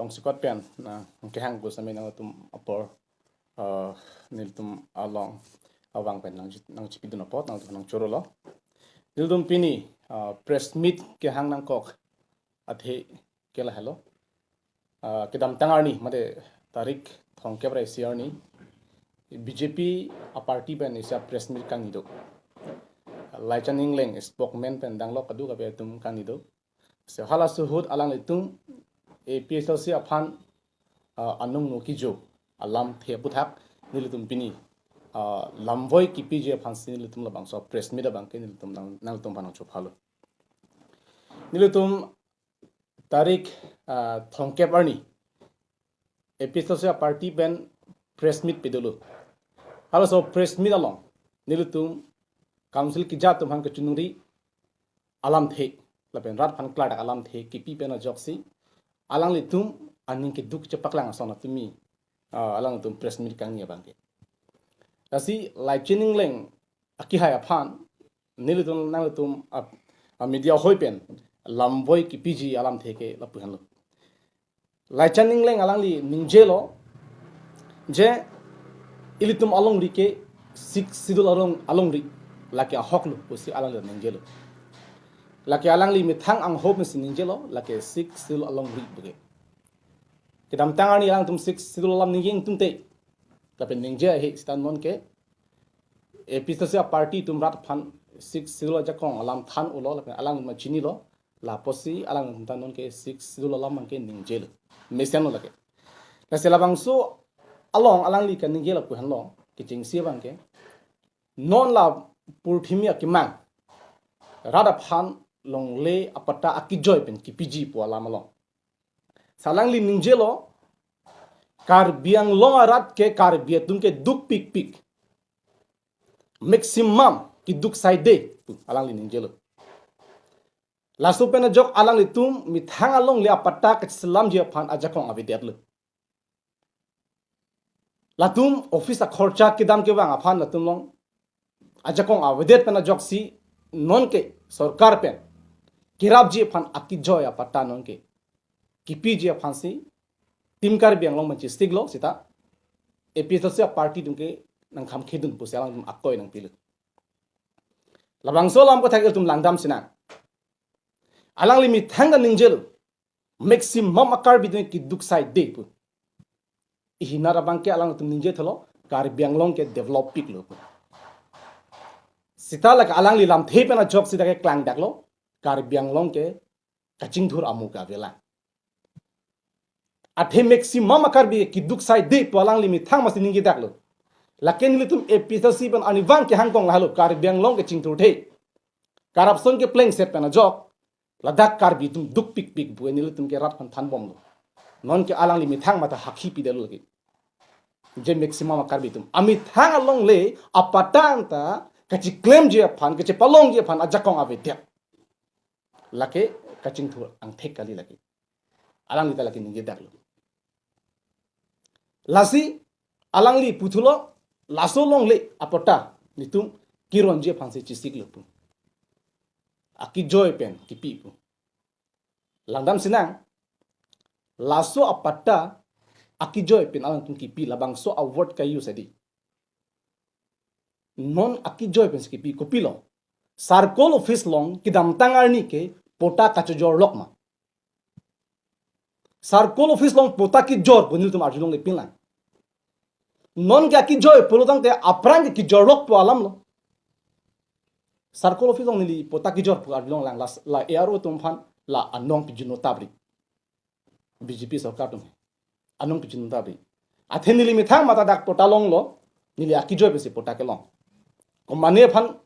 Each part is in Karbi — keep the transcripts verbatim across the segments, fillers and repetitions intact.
Sikot pen na kehang kusami nangtum apor, eh, nelitum along abang pen nang nangchipidun apot nangtum nangchorolo. Nelitum pini, eh, press meet kehang nangkok athe ke lahelo. Eh, kedamtang arni mate tarik thomkep ra isi arni B J P a party pen isi a press meet kangni do. Laichan Engleng spokesman pen danglok kadokave atum kangni do. So halaso ahut alanglitum A P H L C aphan, ah, anung no kijo alamthe aputhak nelitum pini, ah, lamvoi kipiji aphansi nelitum labangso press meet abangke nelitum nang nangtum aphan nangchophalo. Nelitum tarik, ah, thomkep arni A P H L C a party pen press meet pidolo. Halaso press meet along nelitum council keja atum aphan kachiningri alamthe lapen rat aphan klardak alamthe kipi pen ajoksi alanglitum aning keduk chepaklang ason atumi, ah, alanglitum press meet kangni abangke. Lasi Laichan Engleng akehai aphan nelitum nangtum a, a media hoi pen lamvoi kipiji alamthe ke lapu henlo. Laichan Engleng alangli ningjelo je ilitum alongri ke Sixth Schedule along alongri lake ahok lo pusi alangli ningjelo. Lake alangli methang anghop mesi ningjelo lake Sixth Schedule alongri buke. Kedamtang arni alangtum Sixth Schedule alam ningje ingtungte. Lapen ningje ahe sita nonke A P H L C a party atum rat aphan Sixth Schedule ajakong alam than ulo lapen alang ma chinilo. Lapusi alangtum ta nonke Sixth Schedule alam abangke ningjelo. Mesenlo lake. Lasi labangso along alangli kaningje lapu henlo kechengsi abangke. Non la purthimi akemang rat aphan longle apatta akejoi pen kipiji pu alam along. Si alangli ningjelo Karbi Anglong arat ke Karbi atum ke dukpikpik. Maximum keduk saide pu alangli ningjelo. Laso pen ajok alanglitum methang alongle apatta kacheselamji aphan ajakong avedetlo. Latum office akhorcha kedam kevang aphan latum along ajakong avedet pen ajoksi nonke sorkar pen kerapji aphan akejoi apatta nonke kipiji aphansi Team Karbi Anglong manchi stick lo sita A P H L C a party atumke nangkhamkhedun pusi alangtum akoi nangpilo. Labangso alam aputhak ilitum langdam sinang. Alangli methang kaningje lo. Maximum a Karbi atum keduk saide pu. Ihinar abangke alangtum ningje thelo Karbi Anglong ke develop piklo pu. Sita lake alangli lamthe pen ajok sita ke klangdaklo Karbi Anglong ke kachingthur amu ke avelang. Athe maximum a Karbi keduk saide pu alangli methang masi ningjedaklo. Lake nelitum A P H L C pen arnivang kehang kong lahelo Karbi Anglong ke chingthurthe. Corruption ke plengset pen ajok ladak Karbi atum dukpikpik pu nelitum ke rat aphan thanbomlo. Nonke alangli methang mata hakhi pidetlo lake. Je maximum a Karbi atum amethang alongle apatta ta kacheklemji aphan kachepalongji aphan ajakong avedet. Lake kachingthur angthek kali lake. Alangli ta lake ningjedaklo. Lasi alangli puthulo laso longle apatta nelitum keronji aphansi chesiklo pu. Akejoi pen kipi pu. Langdam sinang laso apatta akejoi pen alangtum kipi labangso a word ka-use adi. Non akejoi pensi kipi kopilo. Circle office along kedamtang arni ke patta kachojorlok ma. Circle office along patta kejor pu nelitum arjulongle pinlang. Nonke akejoi pulo tangte aphrang ke kejorlok pu alamlo. Circle office along neli patta kejor pu arjulonglang la, la A R O atum aphan la anong pijun-o tabri. B J P sorkar atum anong pijun-o tabri. Athe neli methang mata dak patta longlo, neli akejoi pensi patta kelong. Komane aphan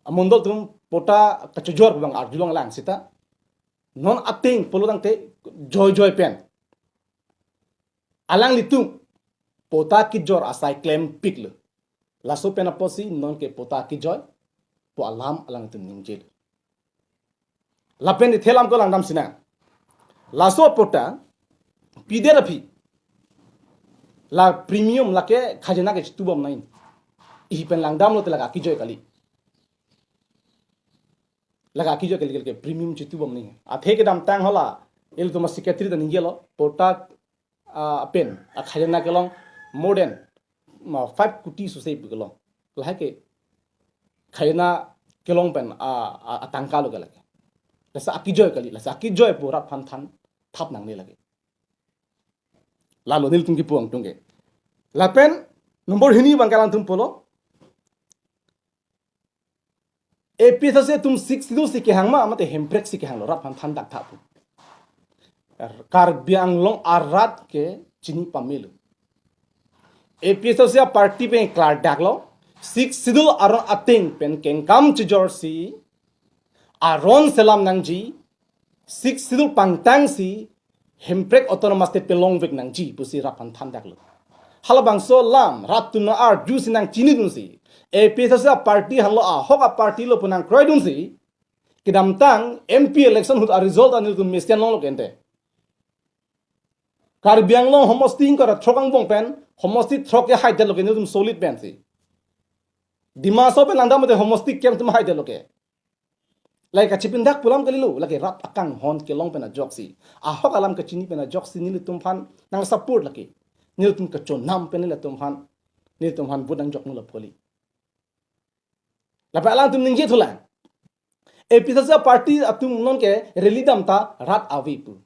amondol atum patta kachojor pu abang arjulonglang sita. Non ateng pulo tangte joijoi pen alanglitum patta kejor asai klempiklo. Laso pen apotsi nonke patta kejoi pu alam alanglitum ningjelo. Lapen ithelam ko langdam sinang. Laso patta pidet aphi la premium lake khajana ke chitubom nai. Ihi pen langdamlote lake akejoi kali. Lake akejoi kali kali ke premium chitubom nai. Athe kedamtang hala Ilitum a-secretary ta ningjelo, patta, ah, pen akhajana kelong more than, ma, five koti sose pu kelong. Lahai ke khajana kelong pen a, a, atangka lo ke lake. Lasi akejoi kali, lasi akejoi pu rat aphan than thap nangne lake. Lalo nelitum kipu angtung ke. Lapen number hini abang ke alangtum pulo, A P H L C atum Sixth Schedule si kehang ma, mate Hemprek si kehanglo, rat aphan than dak tha pu. Karbi Anglong arat ke chini pamelo. A P H L C a-party pen klardaklo, Sixth Schedule aron ateng pen kengkam chejor si, aron selam nangji, Sixth Schedule pangtang si, Hemprek Autonomous State pelongvek nangji pusi rat aphan than daklo. Halabangso alam rat atum nang-arju si nangchinidun si, A P H L C a-party henlo, ahok a-party lo pu nangkroidun si, kedamtang M P election ahut a-result ta nelitum mesen longlo ke ante. Karbi Anglong homosti ingkoi ra throk angbong pen, homosti throk ke haidetlo ke nelitum solid pensi. Dima Hasao pen langdam mate homosti kep atum haidetlo ke. Lake kachipindak pu alam kalilo, lake rat akanghon kelong pen ajoksi, ahok alam kachini pen ajoksi nelitum aphan nang-support lake. Nelitum kachonam pen nelitum aphan, nelitum aphan vote nangjoknon lapu kali. Lapen alangtum ningje thulang, A P H L C a-party atum non ke rally dam ta rat ave pu.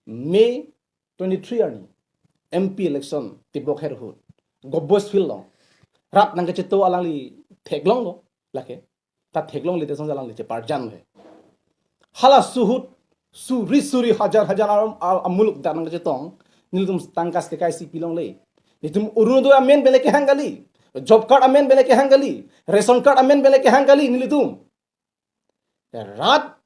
May twenty-three arni M P election tibok her ahut, Govt Boys Field along rat nangkacheto alangli theklonglo lake. Ta theklongle te song alangli cheparjan he. Halaso ahut suri suri hajar hajar arum a-, amuluk dak nangkachetong, nelitum tangka sekai si pilongle. Nelitum Orunodoi amen pen le kehang kali, job card amen pen le kehang kali, ration card amen pen le kehang kali nelitum. Rat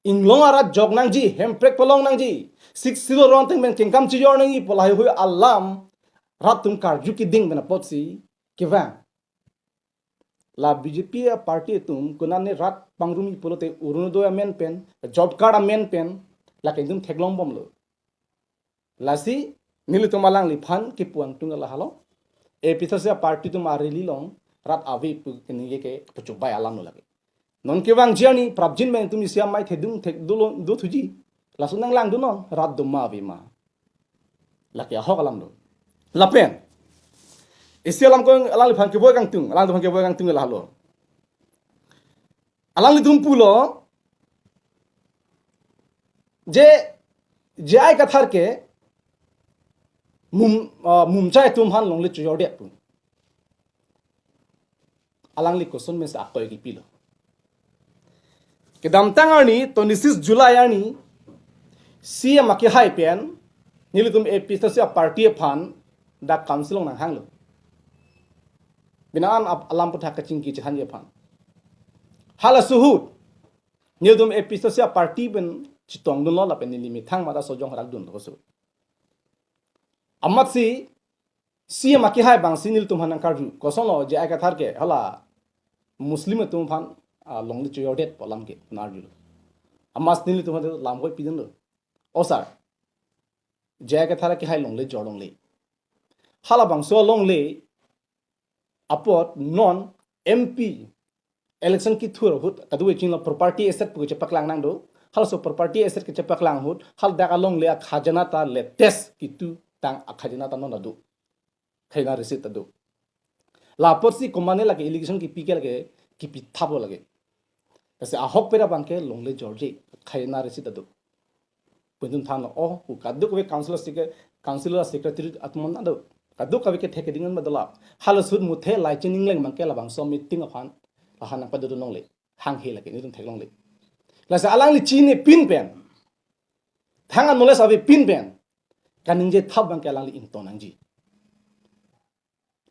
inglong arat jok nangji, Hemprek pelong nangji, Sixth Schedule aron ateng pen kengkam chejor nangji pu lahaihui alam rat atum karju keding pen apotsi kevang. La B J P a-party atum konane rat pangrumji pulote Orunodoi amen pen, job card amen pen, lake nelitum theklongbomlo. Lasi nelitum alangliphan kipu angtung lahelo, A P H L C a-party atum a-rally along rat ave pu keningje ke pachobai alam lo lake. Non kevangji arni prapjin pen nelitum isi amei thedung thek dolo dothuji. Laso nanglangdunnon, rat doma ave ma. Lake ahok alam lo. Lapen isi alam ko alangliphan kevoi kangtung, alangliphan kevoi kangtung lahelo. Alanglitum pulo je J I Kathar ke mum, ah, mumchai atum aphan longle chojordet pu. Alangli koson mesa akoi kipilo. Kedamtang arni, twenty-six July arni, C M akehai pen nelitum A P H L C a-party aphan dak council along nanghanglo. Bina an ap-, alam aputhak kachingki chehangji aphan. Halaso ahut nelitum A P H L C a-party pen chetongdunlo lapen neli methang mata sojong harakdunlo koso. Amatsi C M akehai abangsi nelitum aphan nangkarju, kosonlo J I Kathar ke hala Muslim atum aphan, ah, longle chojordet pu alam ke nang-arjulo. Amatsi nelitum aphan lamkoi pidunlo. O sir, J I Kathar akehai longle jorlongle. Halabangso longle apot non M P election kethur ahut kadokave chinglo property asset pu kechepaklang nangdo. Halaso property asset kechepaklang ahut haladak alongle akhajana ta latest ketutang akhajana ta non ado. Khajana receipt ado. Lapotsi komane lake allegation kipi ke lake kipi thaplo lake. Lasi ahokpet abang ke longle jorji, khajana receipt ado. Pu nelitum thanlo, oh, pu kadokave councillor sec-, councillor secretary atum an ado. Kadokave kethek keding an ba dola. Halaso ahut muthe Laichin Engleng abang ke labangso meeting aphan, lahan nangpadodun longle. Hanghe lake nelitum theklongle. Lasi alangli chinipin pen, thang an knowledge avepin pen kaningje thap abang ke alangli ingtong nangji.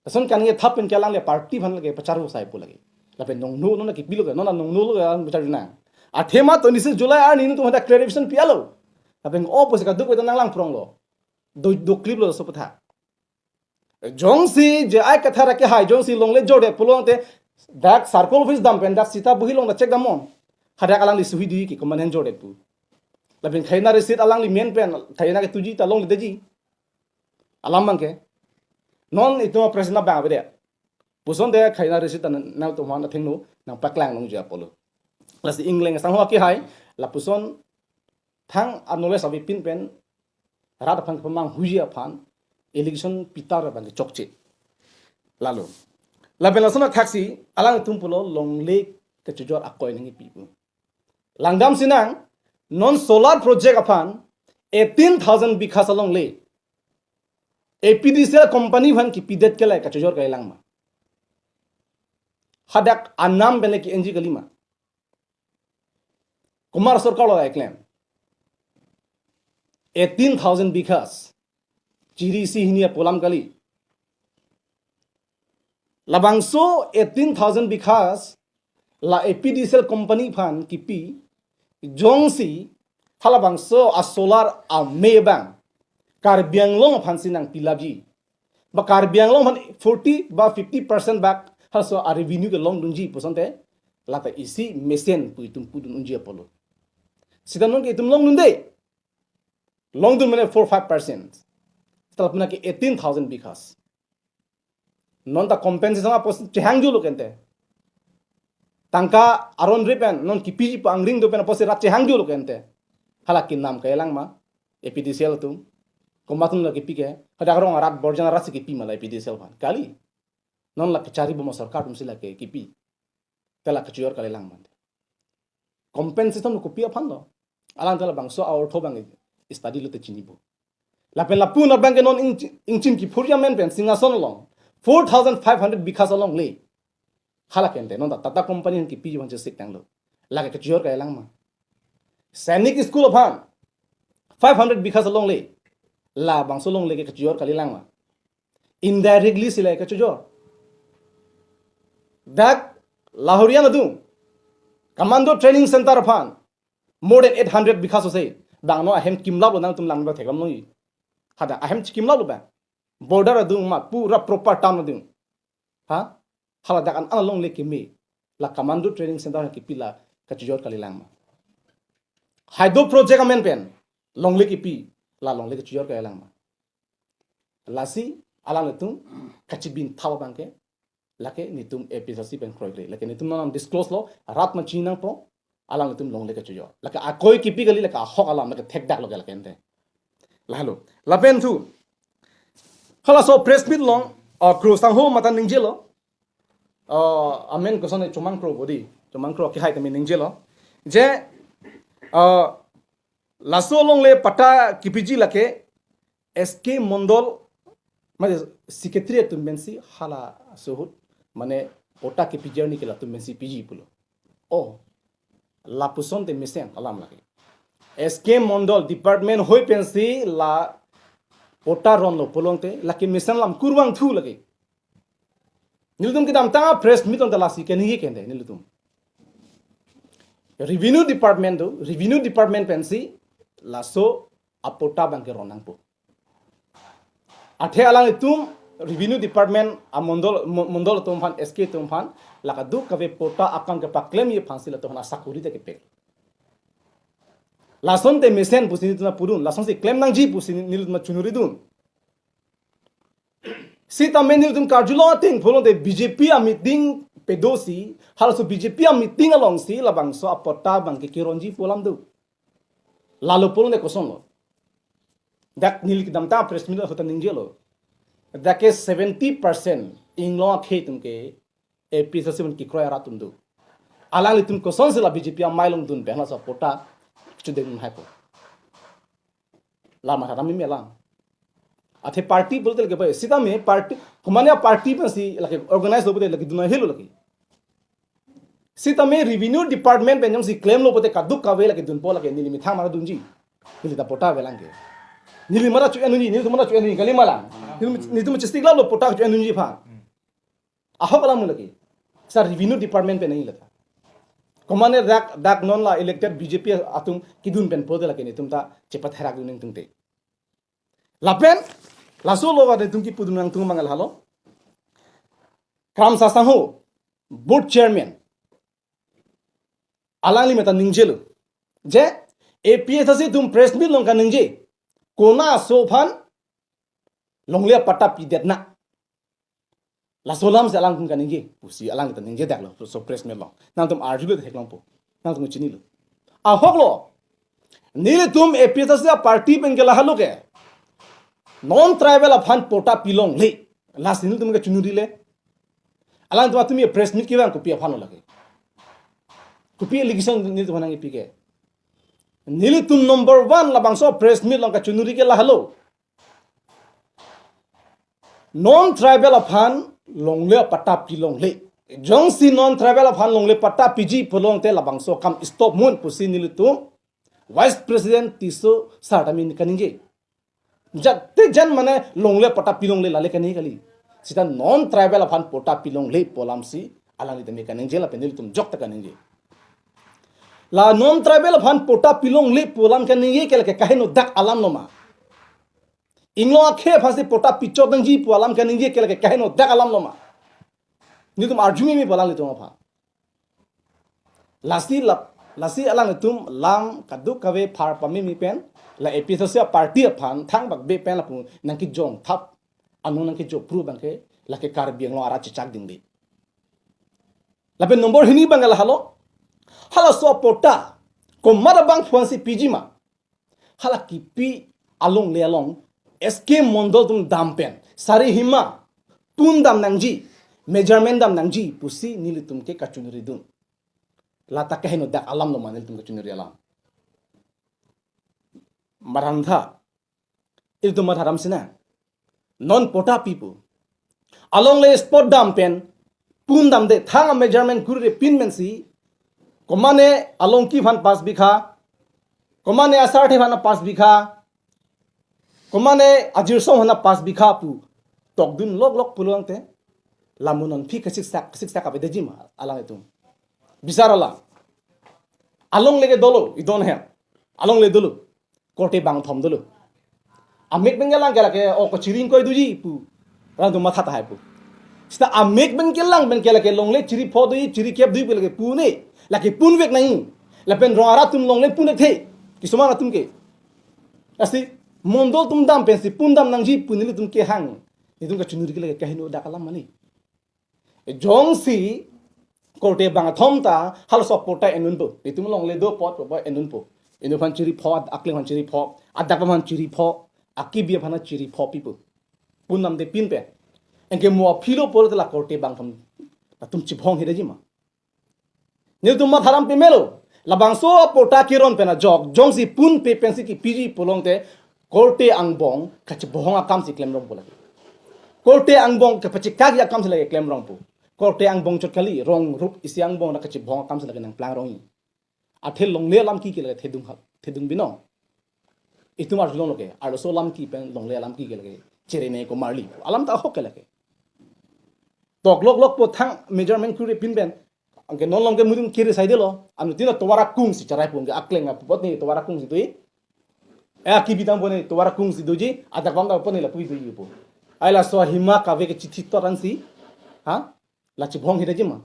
Lason kaningje thap pen ke alangli party aphan lake pacharvo sai pu lake. Lapen nongno non kipilo ke, non nongno lo ke alang pacharvo nang. Athema twenty-six July arni nelitum hadak clarification pialo. Lapen o pusi kadokave ta nanglang phronglo. Do, do clip lo so patha. Jongsi J I Kathar akehai jongsi longle jordet pulote dak circle office dam pen dak sita bohi along ta check damnon. Hadak alangli suhi di ke komanen jordet pu. Lapen khajana receipt alangli men pen khajana ketuji ta longledeji. Alam abang ke. Non itum president abang avedet. Puson te khajana receipt ta nangtum aphan athengno nangpaklang longji apotlo. Lasi Engleng asangho akehai lapuson thang a-knowledge avepin pen rat aphan kepamanghuji aphan election pitar abang chokche. Lalo. Lapen lason athaksi alangtum pulo longle kachojor akoi nangkipi pu. Langdam sinang, non solar project aphan eighteen thousand bighas alongle A P D C L company aphan kipidet ke la kachojor kalilang ma? Hadak anam pen le ki-enji kalima? Komat sorkar lo eklem? Eighteen thousand bighas. Chiri isi hini apolam kali. Labangso eighteen thousand bighas la A P D C L company aphan kipi, jongsi halabangso a-solar ame abang Karbi Anglong aphansi nangpilapji, ba Karbi Anglong aphan forty ba fifty percent bak halaso a-revenue kelongdunji pu asonte, lata isi mesen pu itum pudun unji apotlo. Sita non ke itum longdunde. Longdun mane four five percent. Sita lapu na ke eighteen thousand bighas. Non ta compensation apotsi chehangjulo kente. Tangka aron ri pen non kipiji pu angring do pen apotsi rat chehangjulo kente. Hala kinam kalilang ma A P D C L atum? Komat atum la kipi ke? Hadak arong arat borjan arat si kipi ma la A P D C L aphan? Kali. Non la kechari bom a-sorkar atumsi la ke kipi. Te la kachojor kalilang ma? Compensation kopi aphan lo? Alang te labangso a-ortho abang study lote chinipo. Lapen lapu-an abang ke non ing-, ingchin kiphurji amen pen Singhason along four thousand five hundred bighas alongle. Hala kente non ta Tata company aphan kipiji aphan chesik tanglo. Lake kachojor kalilang ma? Sainik School aphan five hundred bighas alongle. Labangso longle ke kachojor kalilang ma? Indirectly si la kachojor. Dak Lahorian adung Commando Training Center aphan more than eight hundred bighas ase. Bang no ahem kimlaplo, nangtum lang ba theklam noi. Hadak ahem chikimlaplo bang. Border adung ma, pura proper town adung. Ha? Hala dak an alongle keme la Commando Training Center kipi la kachojor kalilang ma? Hydro project amen pen longle kipi, la longle kachojor kalilang ma? Lasi alanglitum kachibin thap abang ke, lake netum A P H L C pen kroikre. Lake netum non disclose lo, rat ma chiningpo, alanglitum longle kachojor. Lake akoi kipi kali, lake ahok alam, lake thekdak lo ke lake ente. Lahelo. Lapen thu, halaso press meet along, uh, Kro sangho mate ningjelo. Uh, amen koson Chomang Kro bodi. Chomang Kro kehai tame ningjelo. Je, uh, laso longle patta kipiji lake S K Mondol, mane secretary atum pensi halaso ahut, mane patta kipiji arni ke latum pensi piji pulo. Oh, lapuson te mesen alam lake. S K Mondol department hoi pensi la patta ronlo pulote, lake mesen alam kurvangthu lake. Nelitum kedamtang press meet along ta lasi keningje kente nelitum. Revenue department do, revenue department pensi laso apatta abang ke ron nangpo. Athe alanglitum revenue department amondol, mo-, mondol atum aphan, S K atum aphan, la kadokave patta akam kepaklemji aphansi latum aphan asakuri ta kepek. Lason te mesen pusi nelitum pudun, lasonsi klem nangji pusi nelitum chunuri dun. Sitame nelitum karjulong ateng pulote B J P a-meeting pedosi, halaso B J P a-meeting alongsi labangso apatta abang ke keronji pu alam do. Lalo pulote kosonlo? Dak neli kedamtang press meet ahut ta ningjelo. Dak ke seventy percent inglong akhei atum ke A P H L C pen kekroi arat atum do. Alanglitum kosonsi la B J P amei along dun pen halaso patta chudeng haipo. La matha tame melang. Athe party pulote lake bai, sitame party, komatne party pensi lake organize lo pulote lake dun helo lake. Sitame revenue department pen jongsi klemlo pulote kadokave lake dunpo, lake neli methang mara dunji. Neli ta patta avelang ke. Neli mara chu-en unji, nelitum mara chu-en unji kali ma lang. Nelitum, nelitum chesik lalo patta chu-en unji aphan. Ahok alam lake. Sa revenue department pen nangji lata. Komatne dak, dak non la elected B J P atum kedun pen pulote lake netum ta chepatherak dun nangtungte. Lapen, laso lo netum kipudun nangtung mangal halo. Kramsa sangho, board chairman. Alangli mate ningjelo. Je, A P H L C atum press meet along kaningje. Kona aso aphan longle apatta pidet na? Laso alamsi alangtum kaningje pusi alang ta ningje daklo, so press meet along. Nangtum arjulo theklongpo. Nangtum chinilo. Ahoklo. Nelitum A P H L C party pen ke lahelo ke non tribal aphan patta pilongle. Lasi nelitum kachonori le. Alangtum atum ye press meet kevang kopi aphan lo lake. Kopi allegation nelitum nangkipi ke. Nelitum number one labangso press meet along kachonori ke lahelo. Non tribal aphan longle patta pilongle. Jongsi non tribal aphan longle patta piji pulote labangso akam stop mun pusi nelitum Vice President Tisso sir ta neli kaningje. Jat te jan mane longle patta pilongle lale kaningje kali. Seta non tribal aphan patta pilongle pu alam si alangli tame kaningje lapen nelitum jok ta kaningje. La non tribal aphan patta pilongle pu alam kaningje ke lake kaheno dak alam lo ma? Inglong akhei aphan si patta pichot nangji pu alam kaningje ke lake kaheno dak alam lo ma? Nelitum arju mimi pu alanglitum aphan. Lasi lap, lasi alanglitum lam kadokave phar pamimi pen, la A P H L C party aphan thangbak be pen lapu nangkejong thap, anung nangkejok pru abang ke, lake Karbi Anglong arat chechak dingdi. Lapen number hini abang ke lahelo. Halaso patta komat abangphu aphan si piji ma? Hala kipi alongle along S K Mondol atum dam pen, sari hima pun dam nangji, measurement dam nangji pusi nelitum ke kachonoridun. Lata kaheno dak alam lo ma nelitum kachonori alam? Marantha, ilitum matha ram sina. Non patta pipo. Alongle spot dam pen, pun damde, thang a measurement kurire pin pensi, komane alongki aphan pas bikha, komane asarthe aphan pas bikha, komane ajirsong aphan pas bikha pu tokdun loklok pulote, lamu non phi kasiksak, kasiksak avedetji ma alanglitum? Bisar alam. Alongle ke dolo, idon he. Alongle dolo. Korte bangthom dolo. Amek pen kelang ke lake, o ko chiri ingkoi doji pu. Alangtum matha tahai pu. Seta amek pen kelang pen ke lake longle chiri pho doji, chiri kep doji pu lake pune. Lake punvek nangji. Lapen rong arat atum longle punvek the. Kisuman atum ke. Lasi Mondol atum dam pensi pun dam nangji pu nelitum kehang. Nelitum kachonori ke lake kaheno dak alam ma ni? Jongsi korte bangthom ta halaso patta endunpo. Nelitum longle do apot apot endunpo. Inut aphan chiri pho, akleng aphan chiri pho, adap aphan chiri pho, akibi aphan chiri pho pipo. Pun damde pin pen. Anke mo aphi lo pulote la korte bangthom atum chibhong hedetji ma? Nelitum matha ram pemelo. Labangso patta keron pen ajok, jongsi pun pe pensi kipiji pulote korte angbong kachibhong akam si klemrong pu lake. Korte angbong kapachekak akam si lake klemrong pu. Korte angbong chot kali, rong rup isi angbong na kachibhong akam si lake nangplang rong. Athe longle alam ke ke lake thedung ha, thedung binong. Itum arjulong lo ke, arloso alam ke pen longle alam ke ke lake cherene ko marli. Alam ta ahok ke lake. Tok loklok po thang measurement kurire pin pen. Anke non along ke mudung kiri saidelo. Anuttin tovar akung si cherai pu, anke akleng apot ni tovar akung si doji. Eh, akibi tangpo ni tovar akung si doji. Adap abang tangpo ni lapu doji pu. Ai laso ahima kave ke chithi toran si. Ha? La chibhong hedetji ma?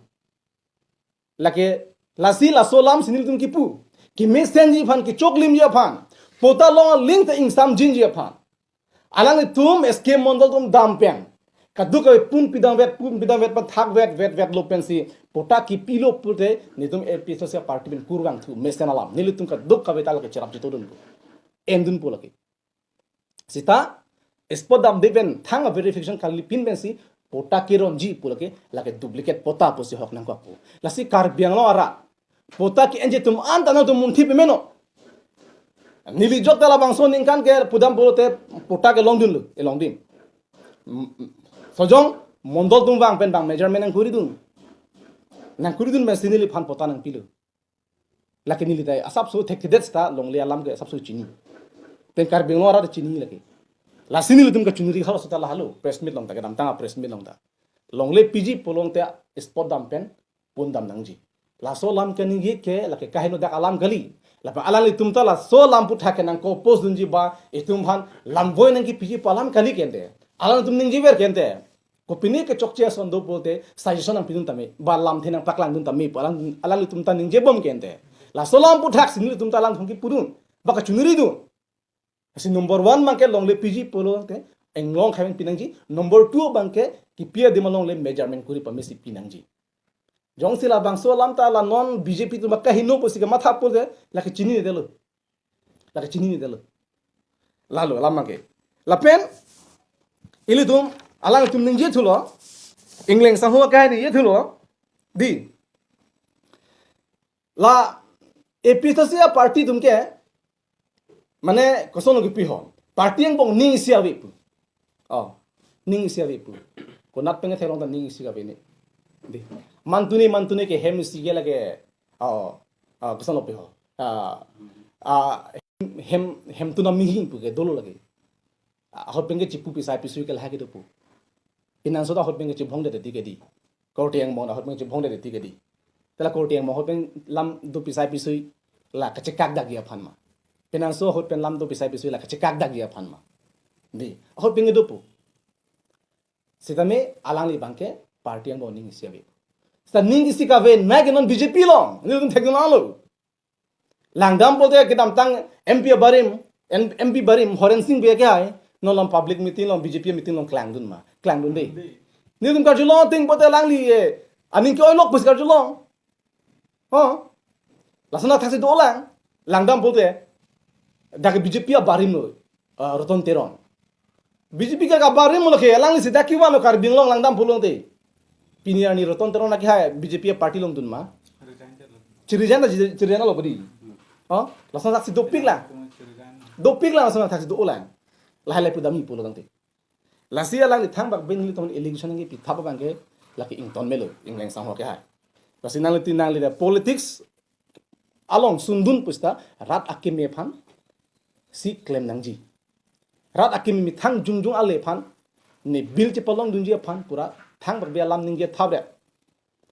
Lake, lasi laso alam si nelitum kipu. Kemesenji aphan, kechoklimji aphan. Patta long aling ta ingsamjinji aphan. Alanglitum S K Mondol atum dam pen. Kadokave pun pidamvet, pun pidamvet, pathak vet, vet, vet lo pensi. Patta kipilo pulote, nelitum A P H L C party pen kurvangthu, mesen alam. Nelitum kadokave ta lake cherap chitodunpo. Endunpo lake. Seta, spot damde pen, thang a verification kali pin pensi, patta keronji pu lake, lake duplicate patta pusi hok nangkokpo. Lasi Karbi Anglong arat. Patta ke-enji atum anta nangtum munthi pemeno. Neli jok ta labangso ningkan ke pudam pulote patta ke longdunlo, e longdun. Mm, mm. Sojong, Mondol atum vang pen bang measurement nangkuridun. Nangkuridun pensi neliphan patta nangpilo. Lake neli ta asapso thekthedet seta longle alam ke asapso chini. Pen Karbi Anglong arat chini lake. Lasi nelitum kachonori halaso ta lahelo, press meet along ta, kedamtang a press meet along ta. Longle piji pulote spot dam pen pun dam nangji. Laso alam kaningje ke lake kaheno dak alam kali. Lapen alanglitum ta laso alam aputhak ke nangko-oppose dunji ba itum aphan lamvoi nangkipiji pu alam kali ke ante. Alanglitum ningjever ke ante. Kopine kechokche ason do pulote suggestion nangpidun tame, ba lamthe nangpaklangdun tame pu alang, alanglitum ta ningjebom ke ante. Laso alam aputhak si nelitum ta alanglitum kipudun, ba kachonoridun. Lasi number one abang ke longle piji pulote inglong akhei pen pinangji. Number two abang ke kipi adim alongle measurement kuri pamesi pinangji. Jongsi labangso alam ta la non B J P atum ba kaheno pusi kematha pulote lake chinidetlo. Lake chinine detlo. Lalo alam abangke. Lapen ilitum, alangtum ningje thulo. Ingleng sangho akai ningje thulo. Dei, la A P H L C a-party atum ke, mane, kosonlo kipi ho. Party angbong ning isi ave pu. Oh, ning isi ave pu. Konat pen theklong ta ning isi ave ne. Dei, mantune mantune ke hem isi ke lake. Oh, oh, kosonlo pi ho. Ah, ah, hem, hem, hemtun amihing pu ke dolo lake. Ah, ahut pen ke chipu pisai pisui ke lahai ke do pu. Pinangso ta ahut pen ke chibhongde dei ke dei. Korte angbong ahut pen chibhongde dei ke dei. Te la korte angbong ahut pen lam do pisai pisui la kachekak dagi aphan ma. Pinangso ahut pen lam do pisai pisui la kachekak dagi aphan ma. Dei, ahut pen do pu. Sitame alangli abangke party angbong ning isi ave. Sita ning isi kave nai ke non B J P along. Nelitum thekdun lalo. Langdam pulote kedamtang M P abarim, M-, M P abarim, Horen Sing Bey ke hai, non along public meeting along, B J P meeting along klangdun ma, klangdun dei. Nelitum karjulong ateng pulote alangli, eh, aning ke-oilok pusi karjulong. Oh. Lason athaksi dolang, langdam pulote, dak B J P abarim lo, eh, Roton Teron. B J P ke kabarim lo ke, alangli sida kevan lo Karbi Anglong langdam pulote. Pini arni Roton Teron lake hai B J P party along dun ma. Resign detlo. Chi-resign ta, chi-, chi-resign lo bodi. Oh, lason athaksi dopik lang. Chi-resign. Dopik lang lason athaksi dolang. Lahai lahai pudam-i pulo tangte. Lasi alangli thangbak pen nelitum allegation nangkepithap abangke lake ington melo, ingleng sangho ke hai. Lasi nangli ti nangli da politics along sundun pusita rat akimi aphan si klem nangji. Rat akimi methang jongjong ale aphan, ne bill chepalongdunji aphan pura thangbak pen alam ningje thap re.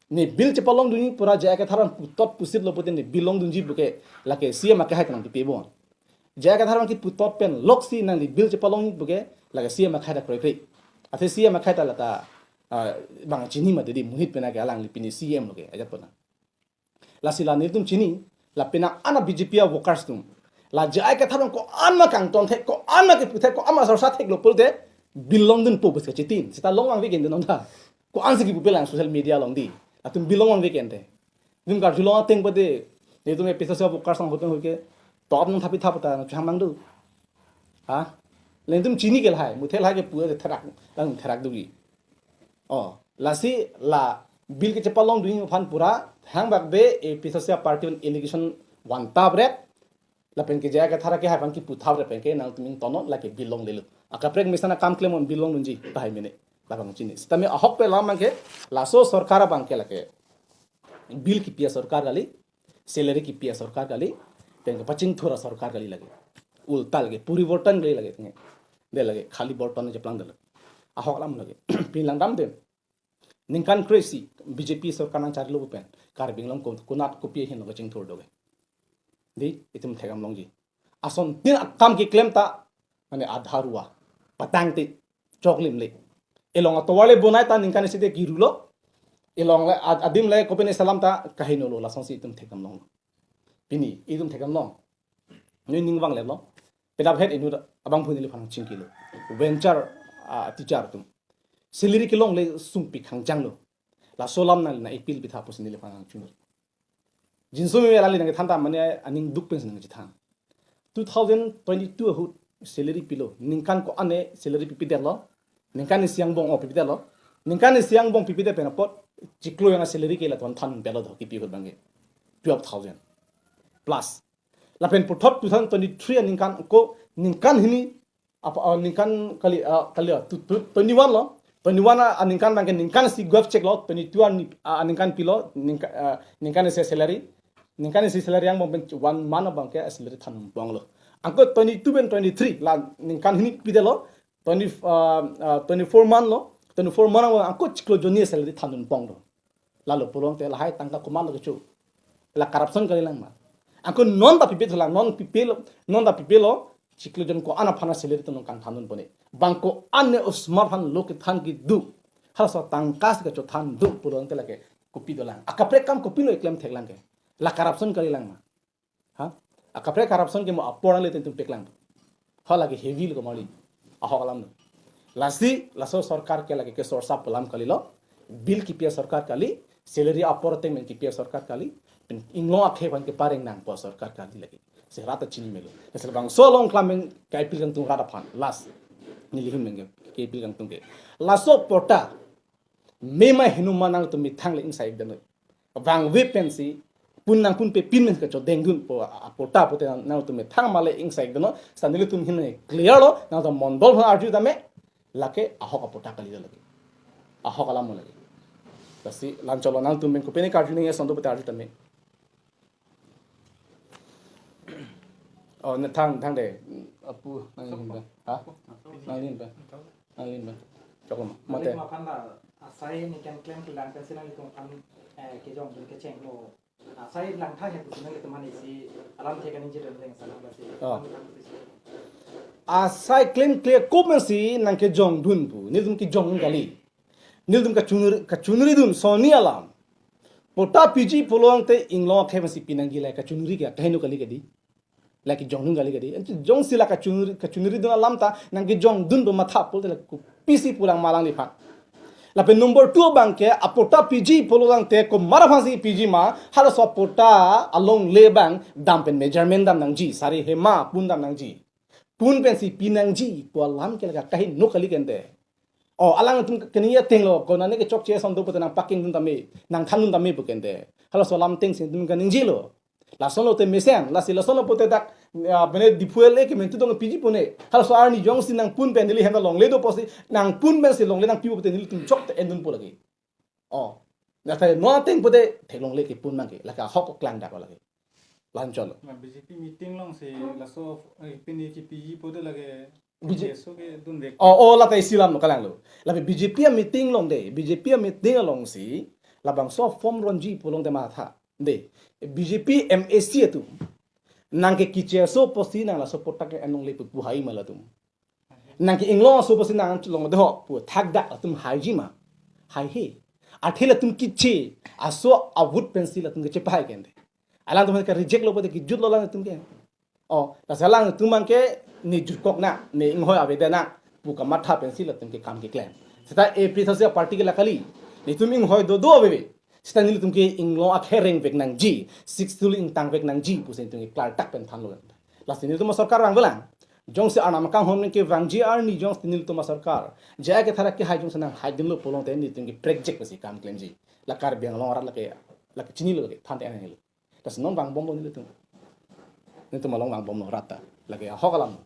Ne bill chepalongdunji pura J I Kathar aphan putot pusit lo pulote ne bill longdunji puke lake C M akehai kanang pipe bon. J I Kathar aphan keputot pen loksi nangli bill chepalongji puke lake C M akehai ta kroikre. Athe C M akehai ta lata, ah, bang chini mati dei, muhit pen ke alangli pini C M lo ke ajat pona. Lasi la nelitum chini, la penang ana B J P a-workers atum. La J I Kathar aphan ko-an ma kangton thek, ko-an ma kepu thek, ko-an ma sorsa theklo pulote bill longdun po pusi kachitin. Sita long vangve ke dei non ta. Ko-ansi kipu pelang social media along dei. Latum bill long vangve ke dei. Nelitum karjulong ateng pulote, nelitum A P H L C a-workers angbong ahut pen ke, top nangthapthap ta nangchang mang do. Ha? Nelitum chini ke lahai, muthe lahai kepu therak, lang therak dogi. Oh, lasi la bill kechepalongdunji aphan pura thangbak pen A P H L C a-party allegation van thap re. Lapen ke J I Kathar akehai aphan kepu thap re pen ke nangtum ingtonnon lake bill longlelo. Akaprek mesen akam klem-on bill longdunji tahai mene. Labang chini. Sitame ahok pen alam abangke laso sorkar abangke lake bill kipi a-sorkar kali, salary kipi a-sorkar kali, pen kepachingthur a-sorkar kali lake. Ulta lake, poriborton kali lake. Dei lake, khali borton cheplang detlo. Ahok alam lake. Pini langdam dei. Ningkan kre-isi B J P sorkar nangcharilo pen Karbi Anglong ko-, konat kopi ahin lo kachingthur do ke. Dei, itum thekdam longji. Asontin akam keklem ta, mane adharua, patangte, choklim le. Elong atovar le bonai ta ningkan isi te kiru lo. Elong le ad-, adim le kopine selam ta kaheno lo, lasonsi itum thekdam long. Pini, itum thekdam long. Neli ning vanglelo. Pedap het inut abangphu neliphan chingkilo. Venture, ah, teacher atum. Salary kelongle sungpik hangjang lo. Laso alam nangli nang-appeal pitha pusi neliphan chingkilo. Jinso me alangli nangkethan ta mane aning duk pensi nangchethan. Two thousand twenty-two ahut salary pilo. Ningkan ko-an ne salary pipedetlo. Ningkan isi angbong o pipedetlo. Ningkan isi angbong pipedet pen apot chiklo ijang a-salary ke latum than pelo do kipi ahut abangke. Twelve thousand plus. Lapen puthot two thousand twenty-three aningkan ko ningkan hini apa, ah, ningkan kali, ah, kali, ah, tu, tu, twenty-one lo. Twenty-one a, aningkan abangke ningkan isi gup chek lo, twenty-two ani, ah, aningkan pilo, ningka-, ah, ningkan isi salary. Ningkan isi salary angbong pen one month abangke salary than pong lo. Anke twenty-two pen twenty-three la ningkan hini pidetlo, twenty, ah, ah, twenty-four month lo, twenty-four month angbong anke chiklo jonni salary than pong lo. Lalo pulote lahai tangka komatlo kecho. La corruption kalilang ma. Anke non ta pipe thulang, non pipelo, non ta pipelo, chiklo jon ko-an aphan a-salary tonong kangthandun pone. Bang ko-an ne osomar aphan lo kethan kedo. Halaso tangka si kachothan do pulote lake kopi dolang. Akaprek akam kopilo eklem theklang ke. La corruption kalilang ma. Ha? Akaprek corruption ke mo apor nangle tentum peklang. Hala ke heavy lo ko mali. Ahok alam lo. Lasi, laso sorkar ke lake kesorsa pu alam kalilo. Bill kipi a-sorkar kali, salary apor ateng pen kipi a-sorkar kali, pen inglong akhei aphan kepareng nangpo a-sorkar kali lake. Si rat ta chini melo. Lasi labangso along klam pen ke-appeal kangtung rat aphan. Last. Neli ahin pen ke, ke-appeal kangtung ke. Laso patta mema hinu ma nangtum methang le ingsaik damnon. Vangve pensi pun nangpun pepin pen kachodengdunpo a-, apatta pute nang, nangtum methang ma le ingsaik damnon. Seta nelitum ahin clear lo, nangtum mondol aphan arju tame, lake ahok apatta kali lake. Ahok alam lake. Lasi la-anchot lo, nangtum pen kopine karju nangji ason do pute arju tame. Oh, ne thang, thang de. Apu, nangli ahin pen. Ha? Nangli ahin pen. Nangli ahin pen. Choklo ma. Mate. Nangli aphan la, asai ne klemkle lang pensi nanglitum aphan, eh, kejongdun kechenglo. Asai langtha he pusi nanglitum aphan isi alamthe kaningje dun leng salam basi. Oh. Asai klemkle komatsi nangkejongdun pu. Nelitum kejongdun kali. Nelitum kachunri, kachunridun sonni alam. Patta piji pulote inglong akhei pensi pinangji, la kachunri ke kaheno kali kedi. La kejongdun kali kedi. Anke jongsi la kachunri, kachunridun alam ta nangkejongdun do matha pulote la kopisi pu lang ma alangliphan. Lapen number two abang ke apatta piji pulote komat aphansi piji ma, halaso apatta alongle abang dam pen measurement dam nangji, sari hema pun dam nangji. Pun pensi pinangji pu alam ke la kaheno kali kente. Oh, alangtum kaningje ateng lo, konane kechokche ason do pute nangpakingdun tame, nangthandun tame pu kente. Halaso alam atengsi nelitum kaningjelo. Lason lote mesen, lasi lason lo pute dak, ah, bene Diphu L A ke mentu dong piji pune. Halaso arni jongsi nangpun pen neli hem ta longle do pusi, nangpun pensi longle nangpi pute nelitum chok te endunpo lake. Oh. Nata no ateng pute theklongle kepun abang ke, lake ahok keklang dak lake. La-anchot lo. Na B J P meeting alongsi laso, eh, pini kepiji pute lake B J P. K S O kedun vek. Oh, oh, lata isi alam lo, kalang lo. Lapen B J P ameeting along de, B J P ameeting alongsi labangso form ronji pulote matha. De, B J P M A C atum nangke K S O pusi nang laso patta ke-en longle pu pu hai ma latum. Nangke inglong aso pusi nang longle ho pu thakdak latum haiji ma. Haihe. Athe latum kiche aso a-vote pensi latum kechepahai kente. Alangtum ke reject lo pute kejut lo alangtum ke. Oh, lasi alangtum abang ke ne jutkok nang, ne inghoi avedet nang pu kamatha pensi latum ke kam keklem. Seta A P H L C party ke la kali. Netum inghoi dodo aveve. Seta nelitum ke inglong akhei rengvek nangji, Sixth Schedule ingtangvek nangji pusi netum ke klardak pen thanlo. Lasi nelitum asorkar vangvelang. Jongsi Arnam akanghon ke vangji arni jongsi nelitum asorkar J I Kathar akehai jongsi nanghaidunlo pulote netum ke prekjak pusi kam klemji. La Karbi Anglong arat lake, lake chinilo lake, than te-en nilo. Lasi non vangbomlo nelitum. Nelitum along vangbomlo rat ta. Lake ahok alam.